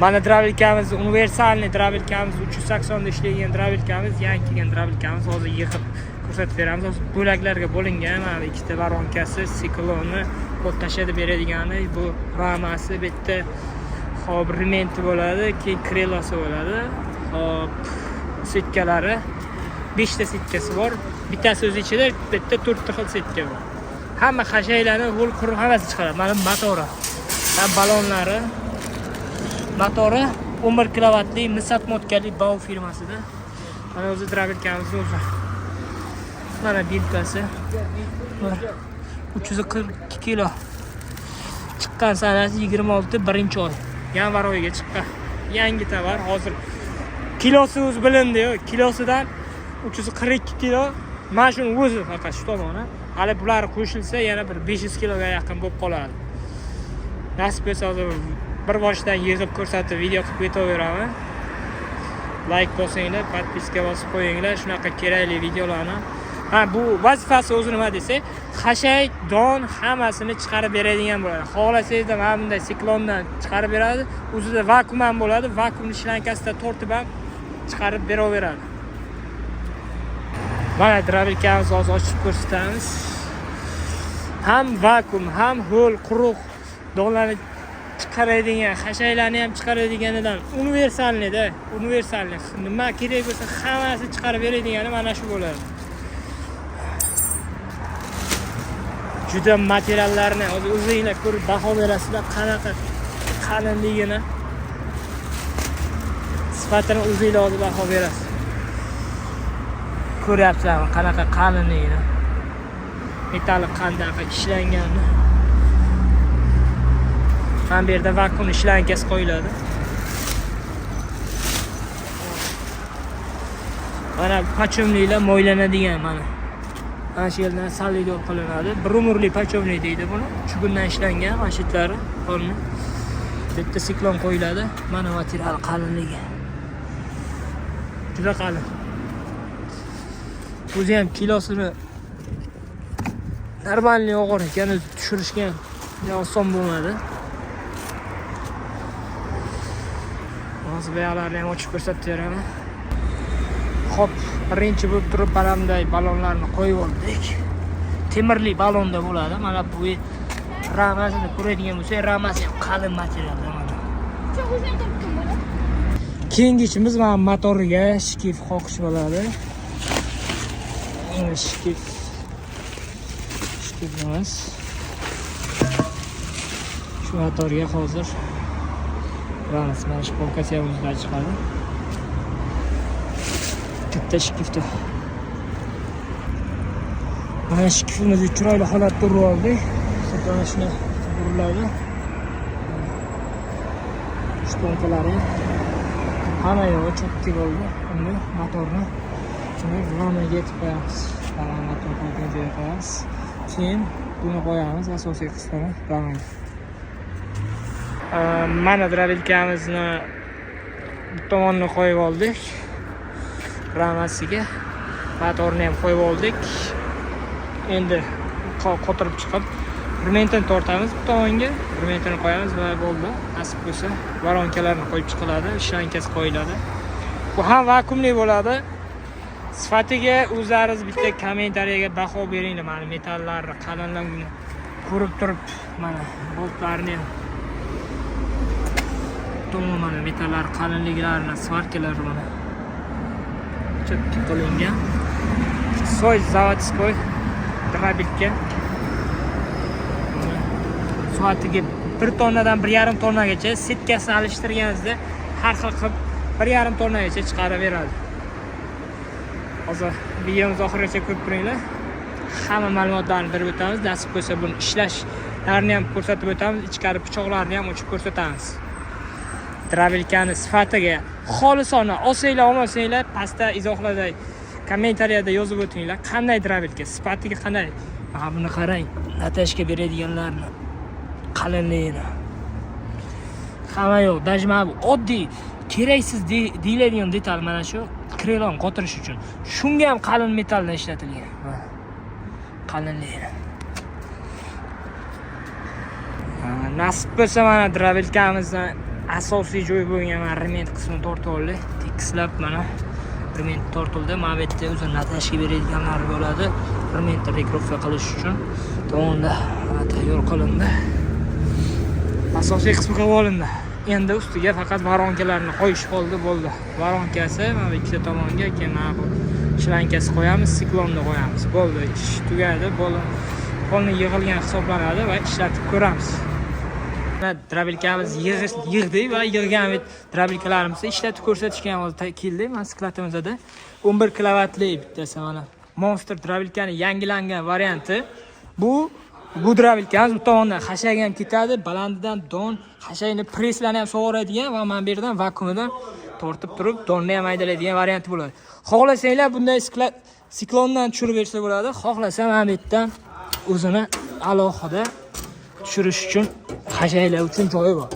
Mana дробилка miz, универсальный дробилка miz, 380 da ishlaydigan дробилка miz, yangi kelgan дробилка miz. Hozir yig'ib ko'rsatib beramiz. Hozir bo'laklarga bo'lingan. Mana ikkita воронка si, sikloni, o't tashlab beradigani, bu ramasi bu yerda. Xo'p, ремень i bo'ladi, keyin крыло si bo'ladi. Xo'p, setkalari, 5 ta setkasi bor. Bittasi o'zi ichida, bitta to'rtta xil setka bor. Hamma xashaklarni, ho'l quruq hammasi chiqaradi. Mana motori. Ham balonlari. Motori 11 kilovatli mis отмотка li Bau firmasida. Mana o'zi дробилка mizni o'zi. Mana бирка si. 342 kilo. Chiqqan sanasi 26 birinchi oy. Yanvar oyiga chiqqan. Yangi tovar hozir kilosi o'zi bilindi-yu, kilosidan 342 kilo. Mana shuni o'zi faqat shu tomoni. Hali bular qo'shilsa yana bir 500 kiloga yaqin bo'lib qoladi. Nasib bo'lsa, hozir bir boshdan yig'ib ko'rsatib video qilib ketaveraman. Layk bosinglar, подписка bosib qo'yinglar shunaqa kerakli videolarni. Ha, bu vazifasi o'zi nima desak, xashak, don hammasini chiqarib beradigan bo'ladi. Xohlasangizda mana bunday siklondan chiqarib beradi. O'zida vakuum ham bo'ladi. Vakuumni shlankasida tortib ham chiqarib beraveradi. Mana дробилка mizni hozir ochib ko'rsatamiz. Ham vakuum, ham ho'l, quruq donlarni chiqaradigan, xashaklarni ham chiqaradiganidan универсальный da, универсальный. Nima kerak bo'lsa hammasi chiqarib beradigani mana shu bo'ladi. Juda materiallarni hozir o'zinglar ko'rib baho berasizlar, qanaqa qalinligini, sifatini o'zinglar hozir baho berasiz. Ko'ryapsizlarmi qanaqa qalinligini, metalli qanaqa ishlanganini. Mana bu yerda vakuum shlankasi qo'yiladi. Mana пачомliklar moylanadigan mana. Mana shu yerdan солидол qilinadi. Bir umrli пачомlik deydi buni. Chugundan ishlangan mashitlari, qonni. Bu yerda siklon qo'yiladi. Mana material qalinligi. Juda qalin. O'zi ham kilosini нормальный og'ir ekan, o'zi tushirishga ham oson bo'lmadi. Hozir bu yoqlarni ham ochib ko'rsatib beraman. Xo'p, birinchi bo'lib turib mana bunday balonlarni qo'yib oldik. Temirli balonda bo'ladi. Mana bu ramasini ko'radigan bo'lsak, ramasi ham qalin materialda mana. Keyingi ishimiz mana motoriga шкив qoqish bo'ladi. Шкив. Шкив emas. Shu motorga hozir uramiz. Mana shu polkasi ham o'zidan chiqadi. Katta шкив da. Mana шкив imizni chiroyli holatda urib oldik. Mana shuni buriladi. Шпонка lari hamma yog'i чётко bo'ldi. Endi motorni shuni ramaga yetib qo'yamiz. Mana motor qo'ygan joyga qo'yamiz. Keyin buni qo'yamiz asosiy qismini ramaga. Mana дробилка mizni bu tomonni qo'yib oldik. Ramasiga motorni ham qo'yib oldik. Endi qotirib chiqib ремень ini tortamiz bu tomonga, ремень ini qo'yamiz va bo'ldi. Nasib bo'lsa, воронка larni qo'yib chiqiladi, shlankasi qo'yiladi. Bu ham vakuumli bo'ladi. Sifatiga o'zlaringiz bitta kommentariyaga baho beringlar. Mana metallarni qalinligini ko'rib turib, mana boltlarni ham tomon mana metallar qalinliklarini, сварка lari mana чётко qilingan. Свой заводской дробилка. Soatiga 1 tonnadan 1,5 tonnagacha setkasini alishtirganingizda har xil qilib 1,5 tonnagacha chiqarib beradi. Hozir videomiz oxirigacha ko'rib turinglar. Hamma ma'lumotlarni berib o'tamiz. Nasib bo'lsa buni ishlashlarini ham ko'rsatib o'tamiz, ichkari pichoqlarni ham ochib ko'rsatamiz. Дробилка ni sifatiga xolisona olsanglar, olmasanglar, pastda izohlarda, kommentariyada yozib o'tinglar, qanday дробилка, sifatiga qanday. Mana buni qarang, натяжка beradiganlarni qalinligini. Hamma yo'q, даже mana bu oddiy keraksiz deyiladigan detal mana shu крыло ni qotirish uchun. Shunga ham qalin metalldan ishlatilgan. Mana qalinligini. Ha, nasib bo'lsa mana дробилка mizni Asosiy joy bo'lgan mana ремень qismini tortib oldik. Tekislab mana ремень tortildi. Mana bu yerda o'zi натяжка beradiganlar bo'ladi. Ремень регулировка qilish uchun tomonda mana tayyor qilindi. Asosiy qismi qilib olindi. Endi ustiga faqat воронка larni qo'yish qoldi, bo'ldi. Воронка si mana bu ikkita tomonga, keyin mana bu шланга si qo'yamiz, siklonni qo'yamiz. Bo'ldi, ish tugadi, bo'ldi. Polni yig'ilgan hisoblanadi va ishlatib ko'ramiz. Mana дробилка miz yig'dik va yig'gan дробилка larimizni ishlatib ko'rsatishga ham hozir keldik. Mana склад imizda 11 kilovatli bittasi, mana Monster дробилка ni yangilangan varianti. Bu дробилка miz bu tomondan xashak ham ketadi, balandidan don, xashakni presslarni ham sovuradigan va mana bu yerdan vakuumidan tortib turib donni ham haydalaydigan varianti bo'ladi. Xohlasanglar, bunday siklondan tushirib bersa bo'ladi. Xohlasa, mana bu yerdan o'zini alohida tushirish uchun, xashaklar uchun joyi bor.